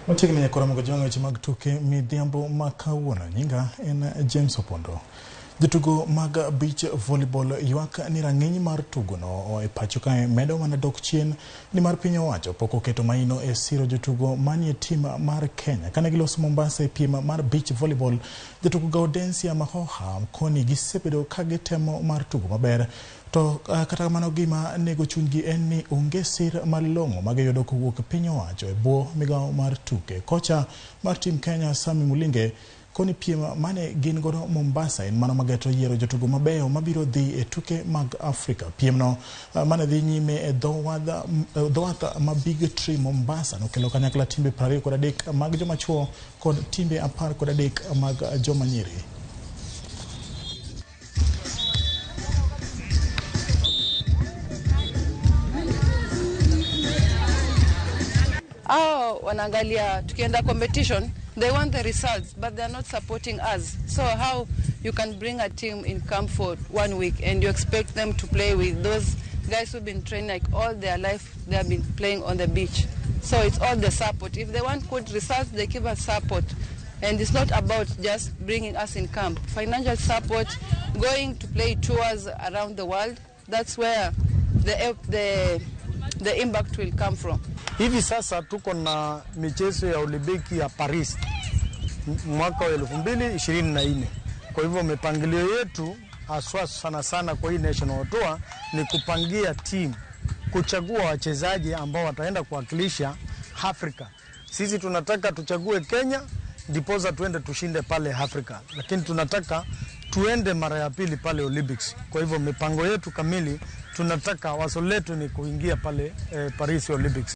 Machiegni nyaka romo gi weche mag tuke midhiambo ma kawuono. Nyinga en James Opondo. Jotugo mag beach volleyball ywak ni rang'iny mar tugono e pacho kae medo mana dok chien nimar piny owacho pok oketo maino e siro jotugo manie tim mar Kenya. Kane giloso Mombasa e piem mar beach volleyball, jatugo Gaudensia Mahoha koni gisebedo ka gitemo mar tugo maber. To kata kamano gima nego chunygi en ni onge sir malong'o magiyudo kowuok piny owacho e bwo migawo mar tuke. Kocha mar tim Kenya Sami Mulinge koni piem mane gin godo Mombasa en mano mageto yiero jotugo mabeyo mabiro dhi e tuke mag Afrika. Piemno mane dhi nyime e dho wath ma Big Tree Mombasa nokelo kanyakla timbe 23 mag joma chuo kod timbe 13 mag joma nyiri. Hao wanaangalia tukienda competition, they want the results but they are not supporting us. So how you can bring a team in camp for 1 week and you expect them to play with those guys who've been training like all their life, they have been playing on the beach. So it's all the support. If they want good results, they give us support. And it's not about just bringing us in camp. Financial support, going to play tours around the world, that's where the impact will come from. Hivi sasa tuko na michezo ya Olimpiki ya Paris mwaka wa 2024. Kwa hivyo mipangilio yetu haswa sana sana kwa hii national tour ni kupangia team, kuchagua wachezaji ambao wataenda kuwakilisha Afrika. Sisi tunataka tuchague Kenya ndiposa tuende tushinde pale Afrika, lakini tunataka tuende mara ya pili pale Olympics. Kwa hivyo mipango yetu kamili, tunataka wazo letu ni kuingia pale Paris Olympics.